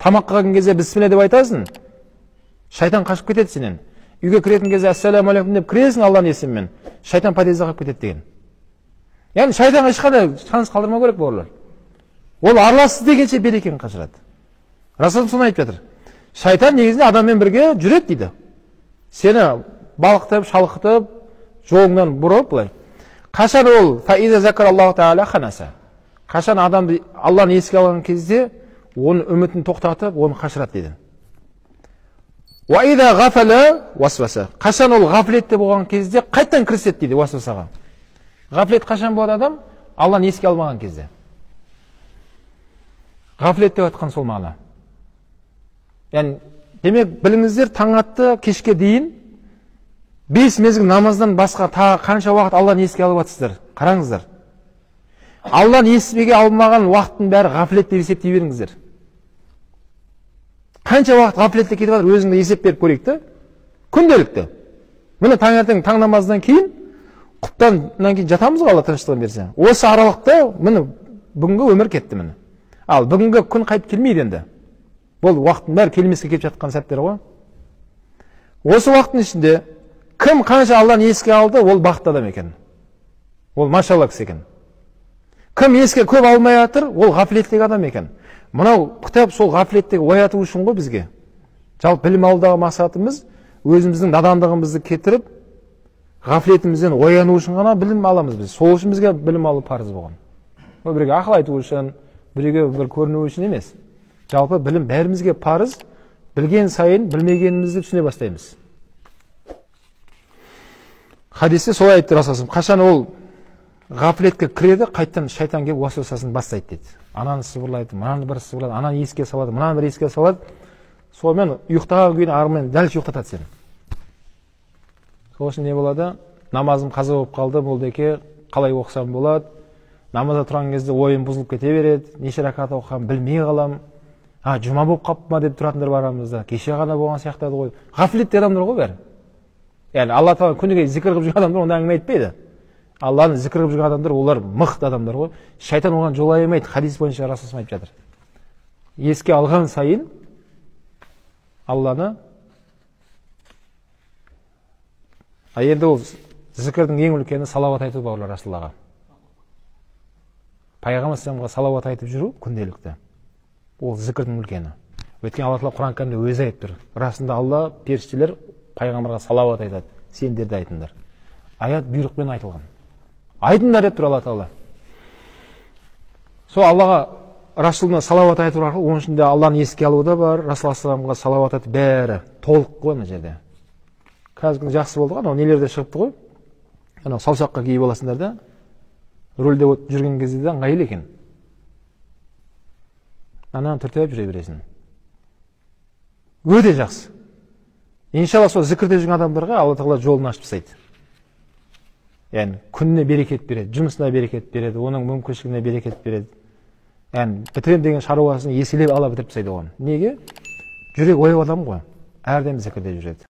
Тамаққа келген кезде бісміллә деп айтасың, шайтан қашып кетеді сенен. Үйге кіретін кезде ассаляму алейкум деп кіресің Алланың есімімен, шайтан подъезде қалып кетеді деген. Яғни шайтанға ешқандай шанс қалдырмау керек бауырлар. Ол араласты дегенше берекені қашырады. Расул соны айтып жатыр. Шайтан негізінде адаммен бірге жүреді дейді. Сені балқытып, шалқытып, жолыңнан бұрып былай. Қашан ол фаиза закараллаху тағала ханаса. Қашан адамды Алланы еске алған кезде оның үмітін тоқтатып, оны қашырады дейді. Уа иза ғафала уасваса. Қашан ол ғафлетте болған кезде қайтадан кіріседі дейді уасвасаға. Ғафлет қашан болады адам? Алланы еске алмаған кезде. Ғафлет деп айтқан сол мағына. Яғни, демек, біліңіздер, таң атты кешке дейін 5 мезгіл намаздан басқа тағы қанша уақыт Алланы еске алып жатсыздар? Қараңыздар. Алланы еске алмаған уақыттың бәрі ғафлет деп есептей беріңіздер. Қанша уақыт ғафлетте кетіп жатыр, өзіңді есеп беріп көрейік те. Күнделікті. Міне таңертең таң намазынан кейін, құптаннан кейін жатамыз ғой, Алла тыныштығын берсе. Осы аралықта міне бүгінгі өмір кетті міне. Ал бүгінгі күн қайтып келмейді енді. Бұл уақыттың бәрі келмеске келіп жатқан сәттер ғой. Осы уақыттың ішінде кім қанша Алланы еске алды, ол бақытты адам екен. Ол машалла кісі екен. Кім еске көп алмай жатыр, ол ғафлеттегі адам екен. Мынау кітап сол ғафлеттегі ояту үшін ғой бізге. Жалпы білім алудағы мақсатымыз өзіміздің надандығымызды кетіріп, ғафлетімізден ояну үшін ғана білім аламыз біз. Сол үшін бізге білім алу парыз болған. Ол біреуге ақыл айту үшін, біреуге бір көріну үшін емес. Жалпы білім бәрімізге парыз. Білген сайын білмегенімізді түсіне бастаймыз. Хадисте солай айтты Расулым. Қашан ол ғафлетке кіреді, қайтадан шайтан келіп уасвасасын бастайды дейді. Ананы сыбырлайды, мынаны бір сыбырлайды, ананы еске салады, мынаны бір еске салады. Сонымен ұйықтаған күйін арымен дәл ұйықтатады сені. Сол үшін не болады? Намазым қаза болып қалды, молдеке, қалай оқысам болады? Намазда тұрған кезде ойым бұзылып кете береді, неше ракат оқығанын білмей қалам. А, жұма болып қалыпты ма деп тұратындар бар арамызда. Кеше ғана болған сияқты еді ғой. Ғафлетті адамдар ғой бәрі. Яғни Алла тағала күніге зікір қылып жүрген адамдар ондай әңгіме айтпайды. Алланы зікір қылып жүрген адамдар олар мықты адамдар ғой. Шайтан оған жолай алмайды. Хадис бойынша Расул айтып жатыр. Еске алған сайын Алланы, а енді ол зікірдің ең үлкені салауат айту бауырлар Расуллаға. Пайғамбар саллаллаху салауат айтып жүру күнделікті. Ол зікірдің үлкені. Өйткені Алла тағала Құран кәрімде өзі айтып тұр. Расында Алла, періштелер пайғамбарға салауат айтады. Сендер де айтыңдар. Аят бұйрықпен айтылған. Айтыңдар деп тұр Алла тағала. Сол Аллаға Расулына салауат айту арқылы оның ішінде Алланы еске алу да бар, Расул алейхиссаламға салауат айту бәрі толық қой ана жерде. Қазір жақсы болды ғой, анау нелер де шығыпты ғой. Анау саусаққа киіп аласыңдар да, рульде жүрген кезде де ыңғайлы екен. Ананы түртіп жүре бересің. Өте жақсы. Иншалла сол зікірде жүрген адамдарға Алла тағала жолын ашып тастайды. Яғни күніне берекет береді, жұмысына берекет береді, оның мүмкіншілігіне берекет береді. Яғни бітірем деген шаруасын еселеп ала бітіріп тастайды оған. Неге? Жүрек ояу адам ғой. Әрдайым зікірде жүреді.